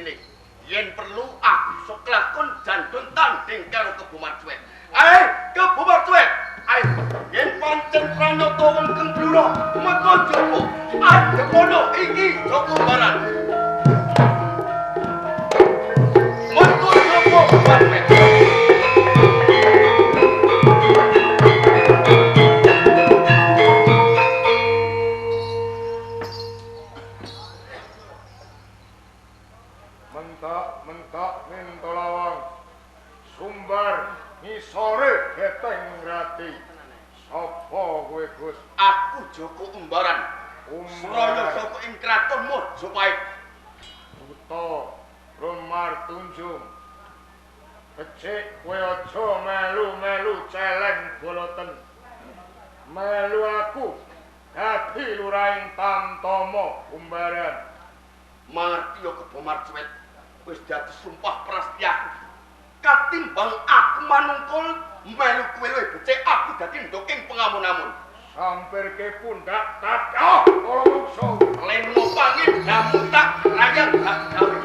kene. Yen perlu aku iso kelakon jandun tanding karo Kebo Marcuwet. Ae, Kebo Marcuwet. Ayo, yen pancen pranyata wengkeng blura, metu jaba. Adhepono iki Joko Umbaran. Metu jaba Marcuwet. Mentok-mentok minto lawang. Sumbar ngisore geteng rati. Sapa kowe, Gus? Aku Joko Umbaran. Suraya saka ing kraton Majapahit. Buta Rumar Tunjung. Becik kowe aja melu-melu celeng boloten. Melu aku dadi lurahing Tamtama Umbaran. Mangerti ya Kebo Marcuwet, wis dadi sumpah prasetyaku. Katimbang aku manungkul melu kowe luwih becik aku dadi ndoking pengamun-amun. Sampirke pundak tadah kala mangsa. Leno pangin damu tak rakyat gak gawe.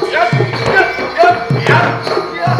Ya, ya, ya, ya, ya.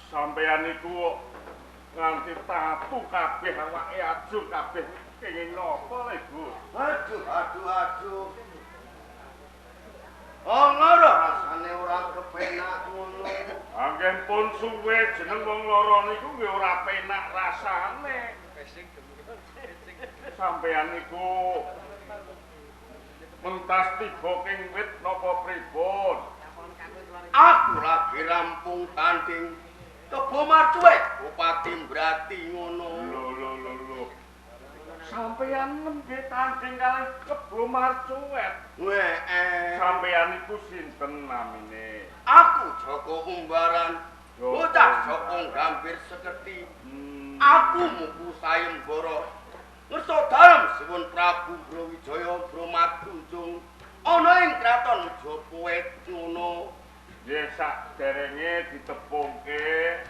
Sampeyan niku nganti tatu kabeh awake ajur kabeh kenging napa le, Gus? Aduh, aduh, aduh. Oh, ngono rasane ora kepenak ngono. Anggen pun suwe jeneng wong lara niku nggih ora penak rasane. Sampeyan niku mentas tiba king wit napa pripun? Aku lagi rampung tanding Kebo Marcuwet, Bupati Brati ngono. Lho lho lho lho. Sampeyan nembe tanding kalih Kebo Marcuwet. Heeh. Sampeyan iku sinten namine? Aku Joko Umbaran. Bocah saka Gambir Seketi. Aku muku sayembara. Ngersa dalem suwun Prabu Brawijaya Brahmatunjung ana ing kraton Majapahit ngono. Nggih saderenge ditepungke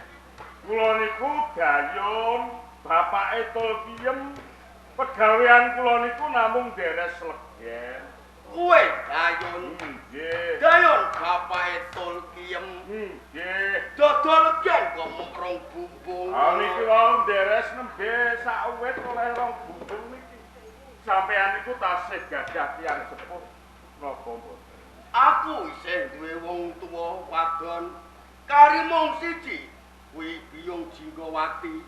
kula niku dayun bapake Tulkiyem, pegawean kula niku namung deres legen. Kowe dayun? Nggih. Dayun bapake Tulkiyem. Nggih. Dodol legen kok mung rong bumbung. Ah niki wau deres nembe sak wit oleh rong bumbung niki. Sampeyan niku tasih gadah tiyang sepuh. Napa mboten? Aku isih duwe wong tuwa wadon kari mung siji kuwi Biyung Jinggawati.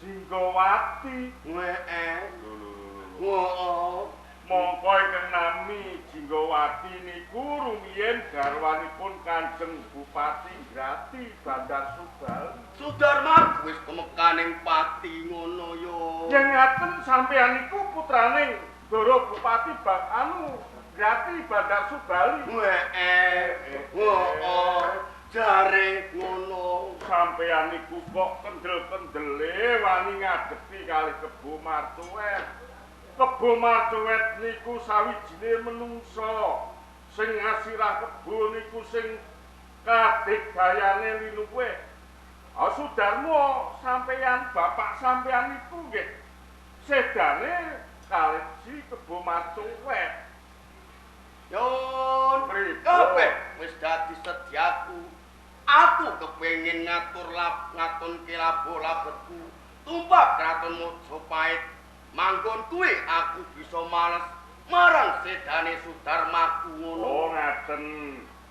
Jinggawati? Heeh. Lho lho lho. Heeh. Mongko ingkang nami Jinggawati niku rumiyin garwanipun Kanjeng Bupati Grati Bandar Subali. Sudarma wis pemekaning pati ngono yo. Yen ngaten sampeyan niku putrane Ndara Bupati Anu Grati Bandar Subali. Heeh. Heeh. Jare ngono. Sampeyan niku kok kendel-kendele wani ngadepi kalih Kebo Marcuwet. Kebo Marcuwet niku sawijine menungsa sing ngasirah kebo niku sing kadigdayane linuwih. Ah Sudarma sampeyan bapak sampeyan niku nggih sedane kalih si Kebo Marcuwet. Yon, kabeh wis dadi sedyaku. Aku kepengin ngatur lap ngatonke labo-labetku tumpak kraton Majapahit. Manggon kuwi aku bisa males marang sedane Sudarmaku ngono. Oh ngaten.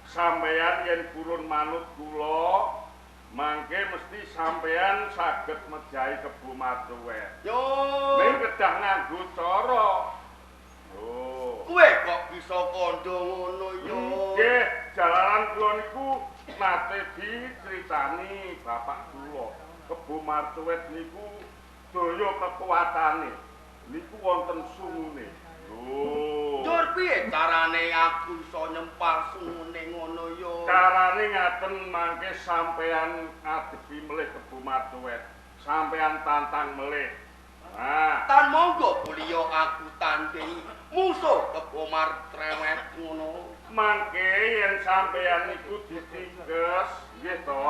Sampeyan yen purun manut kula, mangke mesti sampeyan saged mejahi Kebo Marcuwet. Yo. Ning kedah nganggo cara. Lho. Kowe kok bisa kandha ngono yo? Nggih, jalaran kula niku nate diceritani bapak kula. Kebo Marcuwet niku daya kekuatane niku wonten sungune. Lho. Njur piye carane aku iso nyempal sungune ngono yo? Carane ngaten mangke sampeyan ngadepi melih Kebo Marcuwet. Sampeyan tantang melih. Nah, tan monggo kuliya aku tanding musuh Kebo Marcuwet ngono. Mangke yen sampeyan niku ditingkes nggih to.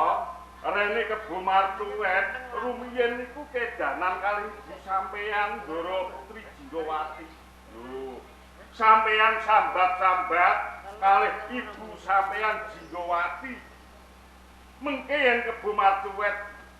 Rene Kebo Marcuwet rumiyin niku kedanan kalih ibu sampeyan Ndara Putri Jinggawati. Lho, sampeyan sambat-sambat kalih ibu sampeyan Jinggawati. Mengke yen Kebo Marcuwet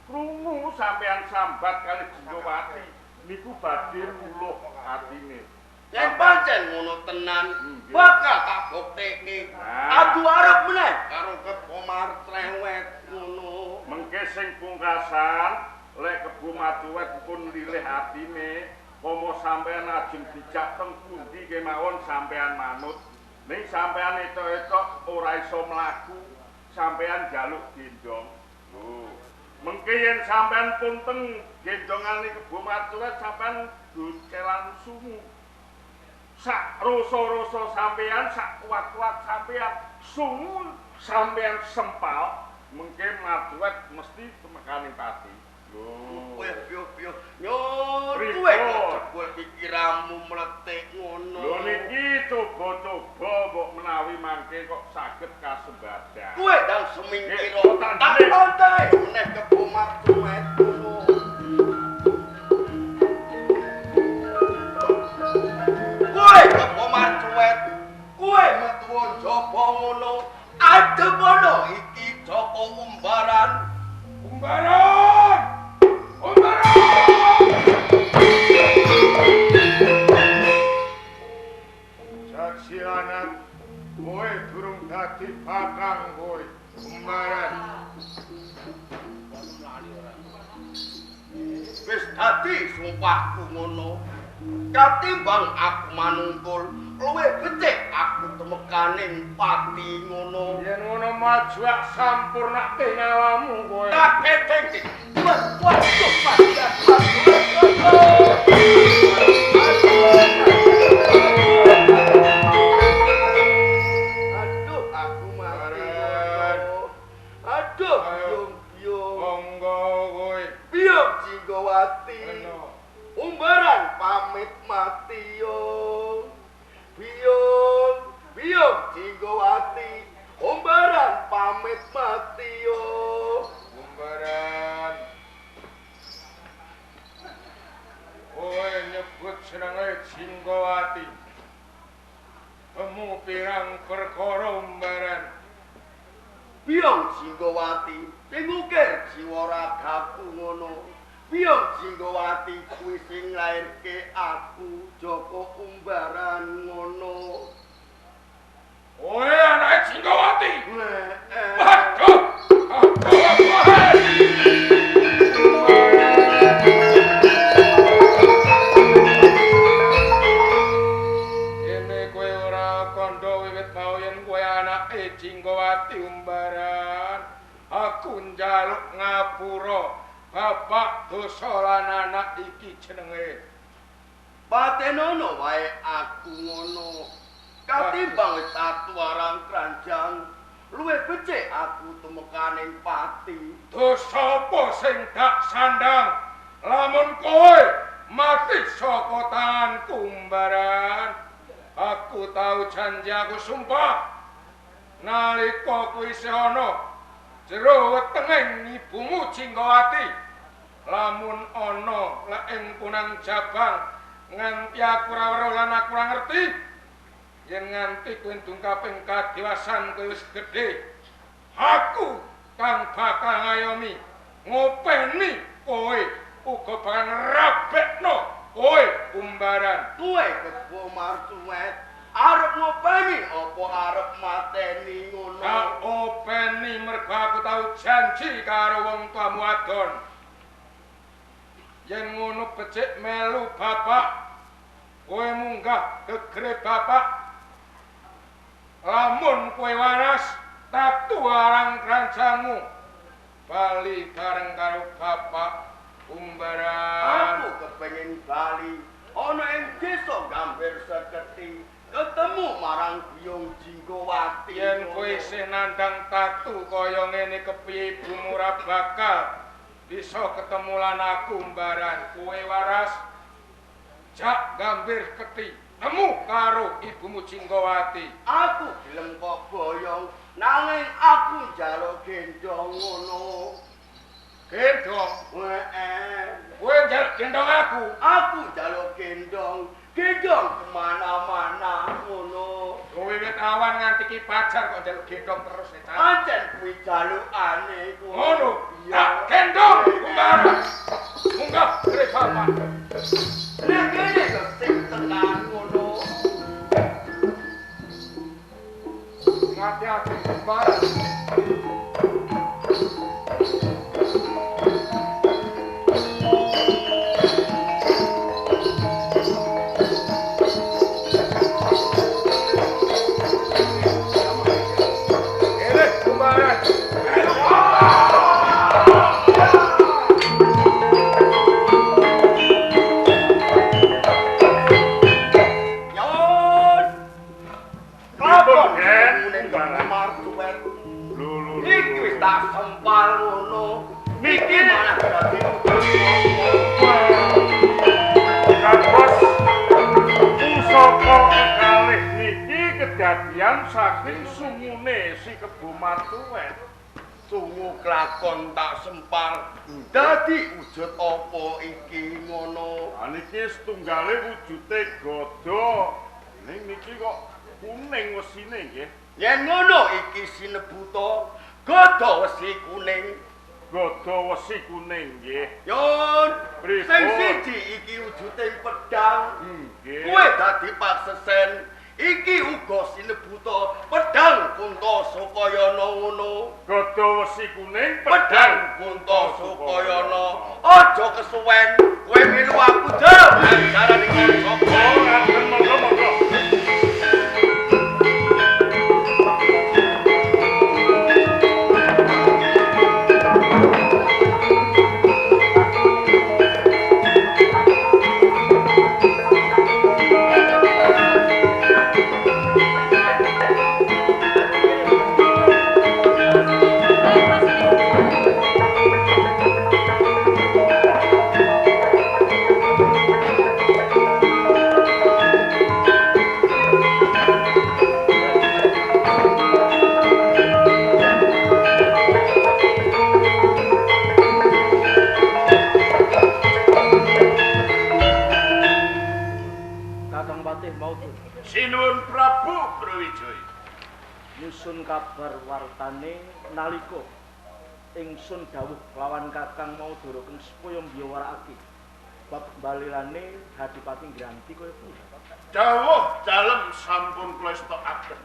krungu sampeyan sambat kalih Jinggawati niku badhe luluh atine. Yen pancen ngono tenan, bakal tak buktekke. Adu arep meneh karo Kebo Marcuwet ngono. Mengke sing pungkasan, lek Kebo Marcuwet pun lilih atine, pomo sampeyan ajeng dijak teng pundi kemawon sampeyan manut. Ning sampeyan etok-etok ora iso mlaku, sampeyan njaluk gendong. Lho, mengke yen sampeyan pun teng gendongane Kebo Marcuwet sampeyan docelan sungu. Sak rasa-rasa sampeyan, sak kuat-kuat sampeyan, sungu sampeyan sempal, mengke Marcuwet mesti temekane pati. Lho. Kowe yo yo nyon kowe kok jebul pikiranmu mletik ngono. Lho niki coba-coba mbok menawi mangke kok saged kasembadan. Kowe ndang semingkira tak pantai meneh Kebo Marcuwet ngono. Kowe Kebo Marcuwet, kowe metu njaba ngono, adep ana iki Joko Umbaran. Umbaran! Umbaran! Saksi anak, kowe durung dadi bakang kowe. Umbaran. Wis dadi sumpahku ngono. Katimbang aku manungkul, luwih becik aku temekaning pati ngono. Yen ngono maju sampurnake nyawamu kowe. Tak keteng. Waduh, aduh, aku mati. Aduh, biyung biyung. Monggo kowe. Biyung Jinggawati. Umbaran pamit mati yo. Biyung, biyung Jinggawati. Umbaran pamit mati yo. Umbaran. Kowe nyebut jenenge Jinggawati. Temu pirang perkara Umbaran. Biyung Jinggawati sing ngukir jiwa ragaku ngono. Biyung Jinggawati kuwi sing nglairke aku Joko Umbaran ngono. Kowe anake Jinggawati. Waduh. Aduh. Ene kowe ora kandha wiwit mau yen kowe anake Jinggawati umbaran. Aku njaluk ngapura bapak dosa lan anak iki jenenge. Patenono wae aku ngono. Katimbang wis tatu arang kranjang, luwih becik aku tumekaning pati. Dosa apa sing dak sandang lamun kowe mati saka tanganku umbaran. Aku tau janji, aku sumpah nalika kuwi isih ana jero wetenging ibumu Jinggawati, lamun ana lek ing punang jabang nganti aku ora weruh lan aku ora ngerti, yen nganti kowe ndungkaping kadiwasan kowe wis gedhe, aku kang bakal ngayomi ngopeni kowe uga bakal ngrabekno kowe umbaran. Kowe Kebo Marcuwet arep ngopeni apa arep mateni ngono? Tak openi mergo aku tau janji karo wong tuamu adon. Yen ngono becik melu bapak, kowe munggah gegere bapak. Lamun kowe waras, tatu arang krancangmu bali bareng karo bapak umbaran. Aku kepengin bali ana ing desa Gambir Seketi, ketemu marang Biyung Jinggawati. Yen kowe isih nandang tatu kaya ngene kepiye ibumu ora bakal bisa ketemu lan aku umbaran. Kowe waras, jak Gambir Seketi temu karo ibumu Jinggawati. Aku gelem kok boyong, nanging aku njaluk gendong ngono. Gendong? Heeh. Kowe njaluk gendong aku? Aku njaluk gendong. Gendong kemana-mana ngono. Kowe wit awan nganti ki pacar kok njaluk gendong terus e, Cak. Pancen kuwi jalukane iku. Ngono. Tak gendong umbaran. Munggah kre bapak. Nek kene kok sing tenan ngono. Ngati-ati umbaran. Kedadian saking sungune si Kebo Marcuwet. Sungu klakon tak sempar dadi wujud apa iki ngono? Ha niki setunggale wujude gada. Ning niki kok kuning wesine nggih. Yen ngono iki sinebuta gada wesi kuning. Gada wesi kuning nggih. Yun, sing siji iki wujude pedhang. Nggih. Kowe dadi paksesen. Iki uga sinebuta pedhang Kunta Sukayana ngono. Gada wesi kuning, pedhang Kunta Sukayana. Aja kesuwen, kowe milu aku jam ajaran ing saka. Monggo-monggo. Sinuwun Prabu Brawijaya. Nyusun kabar wartane nalika ingsun dawuh lawan Kakang Maudara keng supaya mbiyawarakake bab balilane Adipati Ngranti kaya pundi. Dawuh dalem sampun kula estokaken.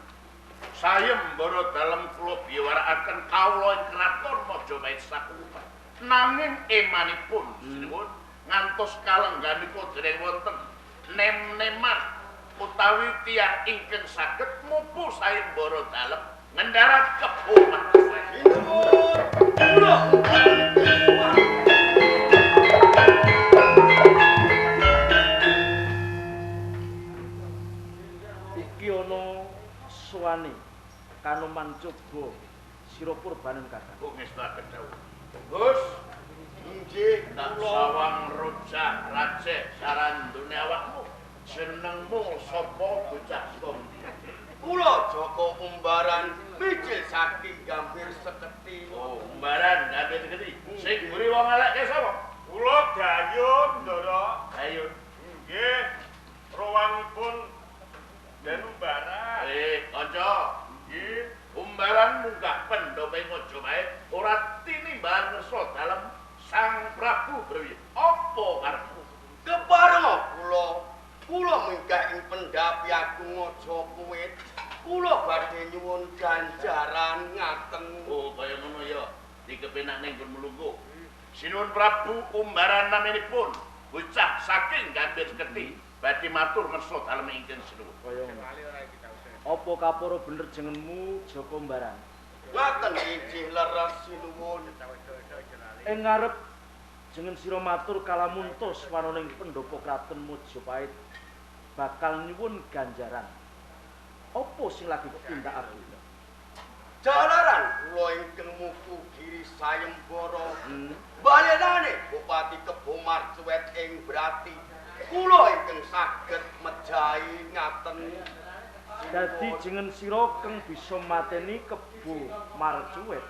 Sayembara dalem kula biwarakaken kawula ing kraton Majapahit sakuwupan. Nanging emanipun sinuwun ngantos kalengganika dereng wonten nem-neman utawi tiyang ingkang saged mupu sayembara dalem ngendharat Kebo Marcuwet. Sinuwun kula iki ana suwane Kanoman coba sira purbanen Kakang. Kok ngestakaken dawuh. Gus, inggih tak sawang rujak rajeh sarandune awakmu. Jenengmu sapa bocah saka ngendi? Kula Joko Umbaran mijil saking Gambir Seketi. Oh, Umbaran Gambir Seketi. Sing mburi wong elek ke sapa? Kula Dayun, Ndara. Dayun. Nggih. Ruwangipun Den Umbaran. Kanca. Nggih. Umbaran munggah pendhapa ing Majapahit ora tinimbalan ngersa dalem Sang Prabu Brawijaya. Apa karepmu? Keparenga kula, kula minggah ing pendhapi agung Majapahit. Kula badhe nyuwun ganjaran ngaten. Oh, kaya ngono ya. Dikepenak ning nggon mlungguh. Sinuwun Prabu Umbaran naminipun bocah saking Gambir Seketi badhe matur ngersa dalem ingkang sinuwun. Kaya ngono. Apa kapara bener jenengmu Joko Umbaran? Ngaten inggih leres sinuwun. Ing ngarep jeneng sira matur kalamunta swanana ing pendhapa kraton Majapahit bakal nyuwun ganjaran. Apa sing lagi tindakake? Jalaran kula ingkang muku giri sayembara. Balenane Bupati Kebo Marcuwet ing Brati. Kula ingkang saged mejahi ngaten. Dadi jeneng sira kang bisa mateni Kebo Marcuwet.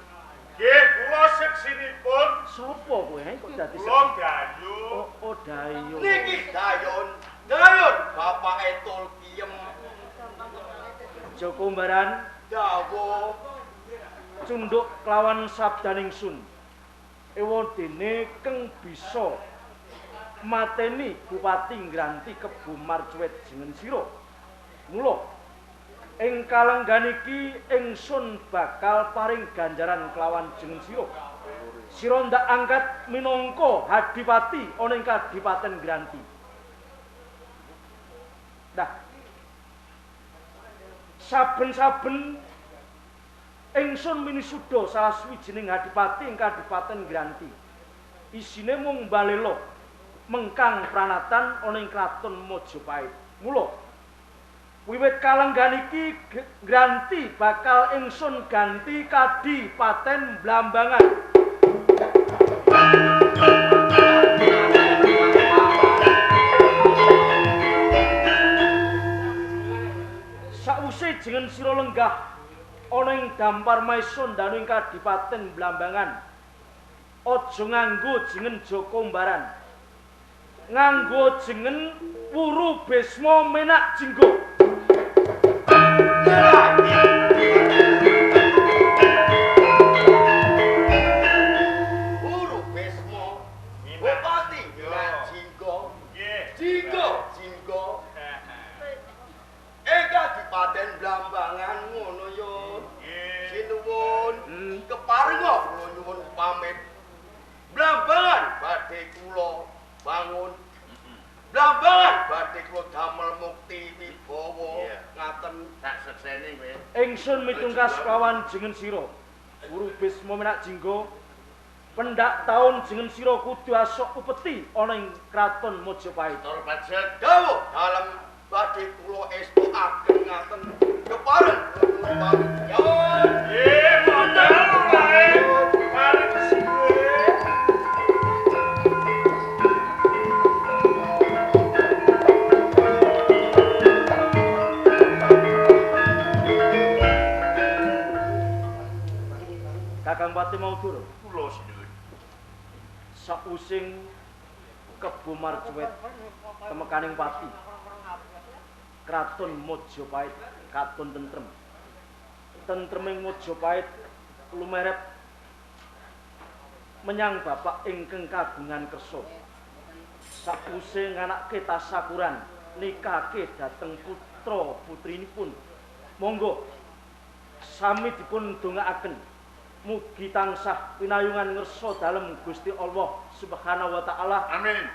Nggih, kula seksinipun. Sapa kowe kok dadi kula Dayun. Oh, Dayun. Niki Dayun. Dayun bapake Tulkiem. Joko Umbaran dawuh cunduk kelawan sabdaning sun. Ewa dene keng bisa mateni Bupati Ngranti Kebo Marcuwet jeneng sira. Mula ing kalenggan iki ingsun bakal paring ganjaran kelawan jeneng sira. Sira ndak angkat minangka hadipati ana ing Kadipaten Ngranti. Nah, saben-saben ingsun minisuda salah sawijining hadipati ing Kadipaten Ngranti. Isine mung balela mengkang pranatan ana ing kraton Majapahit. Mula wiwit kalenggan iki Ngranti bakal ingsun ganti Kadipaten Blambangan. Sawise jeneng sira lenggah ana ing dampar maesa ndanu ing Kadipaten Blambangan. Aja nganggo jeneng Joko Umbaran. Nganggo jeneng Wuru Bisma Menak Jinggo. Wuru Bisma Bupati Menak Jinggo. Jinggo Jinggo. Ing Kadipaten Blambangan ngono ya. Sinuwun keparenga kula nyuwun pamit. Blambangan badhe kula bangun. Blambangan badhe kula damel mukti wibawa ngaten. Tak sekseni kowe. Ingsun mitungkas kawan jeneng sira. Wuru Bisma Menak Jinggo pendak taun jeneng sira kudu asok upeti ana ing kraton Majapahit. Tor pajek dawuh dalem badhe kula estukaken ngaten. Kepareng kula pamit. Nggih, modal wae. Pareng suwe. Kakang Pati Maudura kula sinuwun. Sausing Kebo Marcuwet temekaning pati kraton Majapahit katon tentrem. Tentreming Majapahit lumerep menyang bapak ingkang kagungan kersa. Sawise nganake tasakuran nikahke dhateng putra putrinipun. Monggo Sami dipun dongaaken mugi tansah pinayungan ngersa dalem Gusti Allah Subhanahu wa taala. Amin.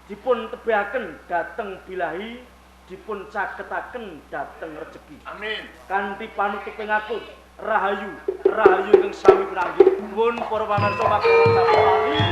Dipun tebihaken dhateng bilahi, dipun caketaken dhateng rejeki. Amin. Kanthi panutuping atur, rahayu, rahayu ingkang sami pinanggih. Nuwun para pamirsa pagelaran Saptawali.